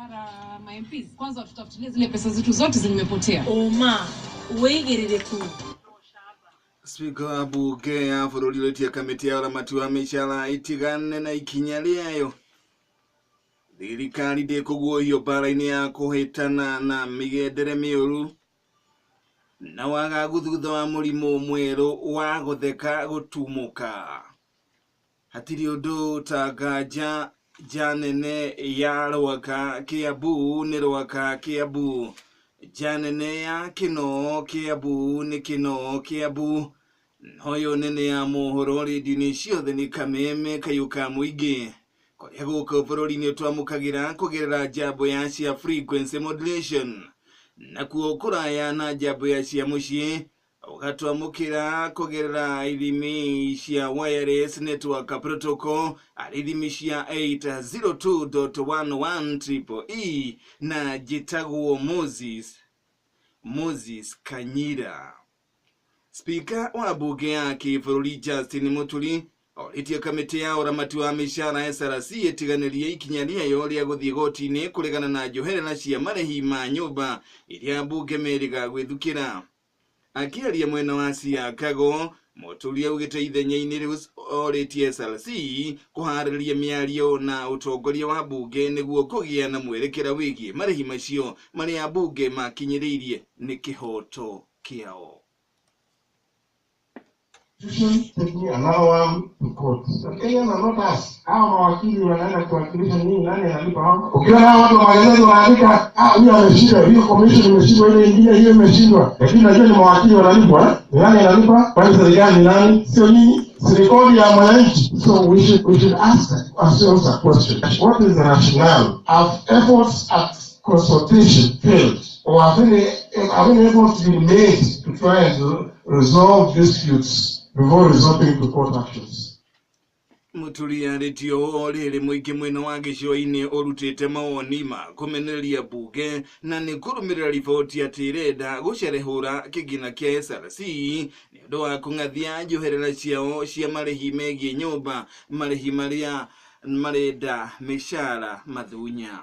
Mshahara ma MPs kwanza tutafutilie zile pesa zetu zote zimepotea. Ũma wĩigĩrĩrĩku. Spika wa bunge ya bũrũri ũrĩtie kamĩtĩ ya ũramati wa mĩcara itigane na ikinya rĩayo. Thirikari ndĩkũguohio mbara-inĩ ya kũhĩtana na mĩgendere mĩũru na wagagu thutha wa mũrimũ mwerũ wa gũtheka gũtumũka. Hatirĩ ũndũ ta nganja nja nene ya Rwaka Kiambu nĩ Rwaka Kiambu, nja nene ya Kinoo Kiambu nĩ Kinoo Kiambu. Noyo nene ya mohoro rĩndiũ-inĩ ciothe nĩ kameme kayũ ka mũingĩ kũrĩa gũkũ bũrũri-inĩ twamũkagĩra kũgerera njambo ya cia frequency modulation, nakuo kũraya na njambo ya cia mũciĩ ũgatwamũkĩra kũgerera ithimi cia wireless network protocol arĩ ithimi cia 802.11 triple E, na njĩtagwo Moses Kanyira. Spika wa bunge ya kĩbũrũri Justin Muturi orĩtie kamĩtĩ ya ũramati wa mĩcara SRC ĩtiganĩrie ikinya rĩayo rĩa gũthiĩ goti-inĩ kũregana na njoherera cia marĩhi ma nyũmba iria mbunge merĩga gwĩthukĩra. Akĩaria mwena wa Siakago, Muturi augĩte ithenya-inĩ rĩu orĩtie SRC kũharĩria mĩario na ũtongoria wa mbunge nĩguo kũgĩa na mwerekera wĩgiĩ marĩhi macio marĩa mbunge makinyĩrĩirie nĩ kĩhoto kĩao. Taking another one to court. Kenyans are not us. Hawa mawakili wanaenda kuwakilisha nini? Nani analipa hao? Ukiona hawa watu wa magazeti wanaandika, ah, huyu ameshindwa, hiyo commission imeshindwa, ile ingine hiyo imeshindwa. Lakini najua ni mawakili wanalipwa, eh? Ni nani analipa? Kwani serikali ni nani? Sio nyinyi. Serikali ya mwananchi. So we should ask ourselves a question. What is the rationale? Have efforts at consultation failed? Or have any efforts been made to try and resolve disputes before resorting to court actions? Muturi arĩtie ũũ rĩrĩ mũingĩ mwena wa gĩcũa-inĩ ũrutĩte mawoni ma kũmenereria mbunge na nĩ kũrũmĩrĩra riboti atĩ ĩrenda gũcerehũra kĩgĩna kĩa SRC nĩ ũndũ wa kũng'athia njoherera ciao cia marĩhi megiĩ nyũmba, marĩhi marĩa marenda mĩcara mathunya.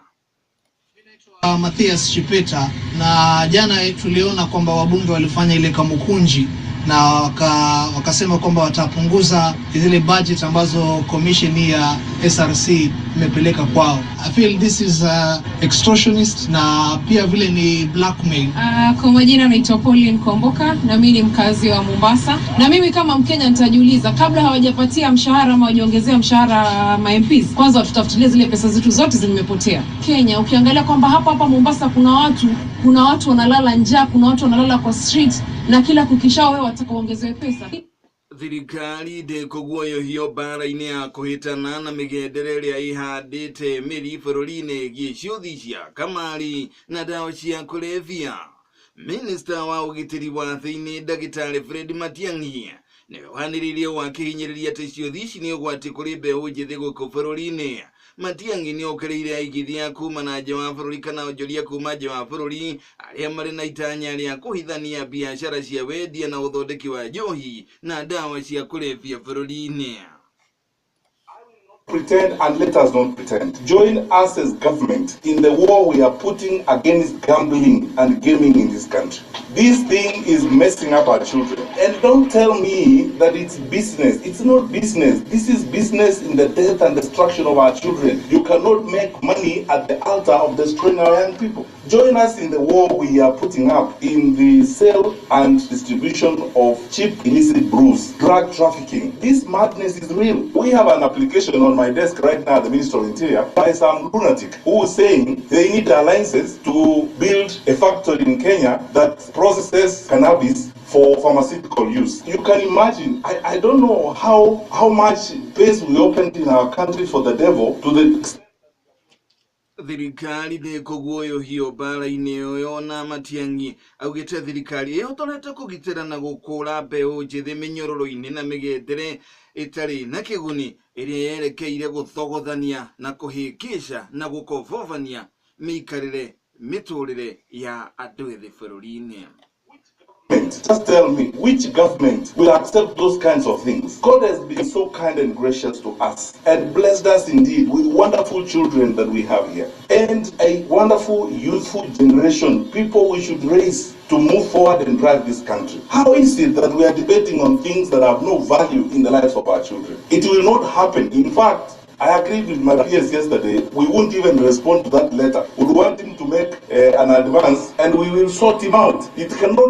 Mathias Chipeta, na jana tuliona kwamba wabunge walifanya ile kamukunji na wakasema kwamba watapunguza zile budget ambazo commission hii ya SRC imepeleka kwao. I feel this is extortionist na pia vile ni blackmail. Kwa majina naitwa Pauline Komboka na mimi ni mkazi wa Mombasa. Na mimi kama Mkenya nitajiuliza kabla hawajapatia mshahara ama hawajaongezea mshahara ma MPs, kwanza watutafutilie zile pesa zetu zote zimepotea. Kenya ukiangalia kwamba hapa hapa Mombasa kuna watu wanalala njaa, kuna watu wanalala kwa street na kila kukishao wewe wataka uongezewe pesa. Thirikari ndĩkũguoyohio mbara-inĩ ya kũhĩtana na mĩgendere ĩrĩa ĩhandĩte mĩri bũrũri-inĩ ĩgiĩ ciũthi cia kamari na ndawa cia kũrebia. Minista wa ũgitĩri wa thĩinĩ ndagĩtarĩ Fred Matiang'i nĩwe wanĩrĩirie ũũ akĩhinyĩrĩria atĩ ciũthi ici nĩ ũgwati kũrĩ mbeũ njĩthĩ gũkũ bũrũri-inĩ. Matiang'i nĩ okĩrĩire aigithia kuma na nja wa bũrũri kana onjoria kuma nja wa bũrũri arĩa marĩ na itanya rĩa kũhithania biacara cia wendia na ũthondeki wa njohi na ndawa cia kũrebia bũrũri-inĩ. Pretend, and let us not pretend. Join us as government in the war we are putting against gambling and gaming in this country. This thing is messing up our children. And don't tell me that it's business. It's not business. This is business in the death and destruction of our children. You cannot make money at the altar of destroying our young people. Join us in the war we are putting up in the sale and distribution of cheap illicit brews, drug trafficking. This madness is real. We have an application on my desk right now at the Ministry of Interior by some lunatic who is saying they need alliances to build a factory in Kenya that processes cannabis for pharmaceutical use. You can imagine, I don't know how much space we opened in our country for the devil to the Thirikari ndĩkũguoyohio mbara-inĩ ĩyo, na Matiang'i augĩte thirikari ĩhotorete kũgitĩra na gũkũra mbeũ njĩthĩ mĩnyororo-inĩ na mĩgendere ĩtarĩ na kĩguni ĩrĩa yerekeire gũthogothania na kũhĩngĩca na gũkobobania mĩikarĩre mĩtũrĩre ya andũ ethĩ bũrũri-inĩ. Just tell me, which government will accept those kinds of things? God has been so kind and gracious to us and blessed us indeed with wonderful children that we have here and a wonderful youthful generation, people we should raise to move forward and drive this country. How is it that we are debating on things that have no value in the lives of our children? It will not happen. In fact, I agreed with my peers yesterday. We won't even respond to that letter. We want him to make an advance and we will sort him out. It cannot